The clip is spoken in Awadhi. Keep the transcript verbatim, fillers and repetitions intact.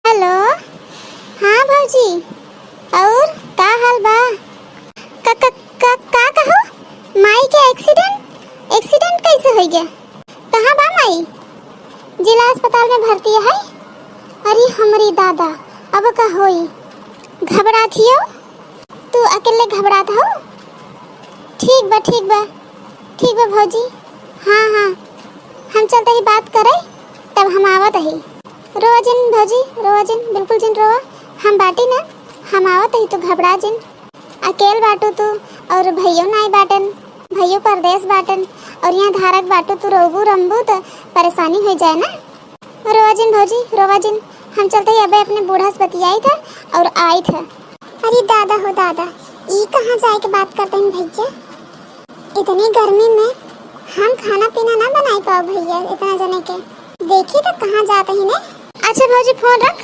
हेलो, हाँ भौजी, और का हाल बा? का, का, का, का कहो? माई के एक्सीडेंट? एक्सीडेंट कैसे होइ गया? कहाँ बा माई? जिला अस्पताल में भर्ती है। अरे हमरी दादा, अब का होई? घबरात हियो? तू अकेले घबरात हो? ठीक बा, ठीक बा, ठीक बा भौजी। हाँ, हाँ, हम चलत ही बात करे, तब हम आवत ही। रोवा जिन भौजी, रोवा जिन, बिल्कुल जिन रोवा, हम बाटी ना, हम आवत ही, तू घबरा जिन। अकेल बाटू तू, और भैयो नाई बाटन, भैयो परदेस बाटन, और यहाँ धारक बाटू तू, रोबू रंबू त परेशानी होइ जाए ना। रोवा जिन भौजी, रोवा जिन, हम चलत ही अबे अपने बूढ़ा से बतियाइत ह और आइत ह। अरे दादा हो दादा, ई कहाँ जाए के बात करत हैं भैया? इतनी गर्मी में हम खाना पीना ना बनाई पाओ भैया, इतना जने के। देखी तो कहाँ जात ही ने। अच्छा भौजी, फोन रख,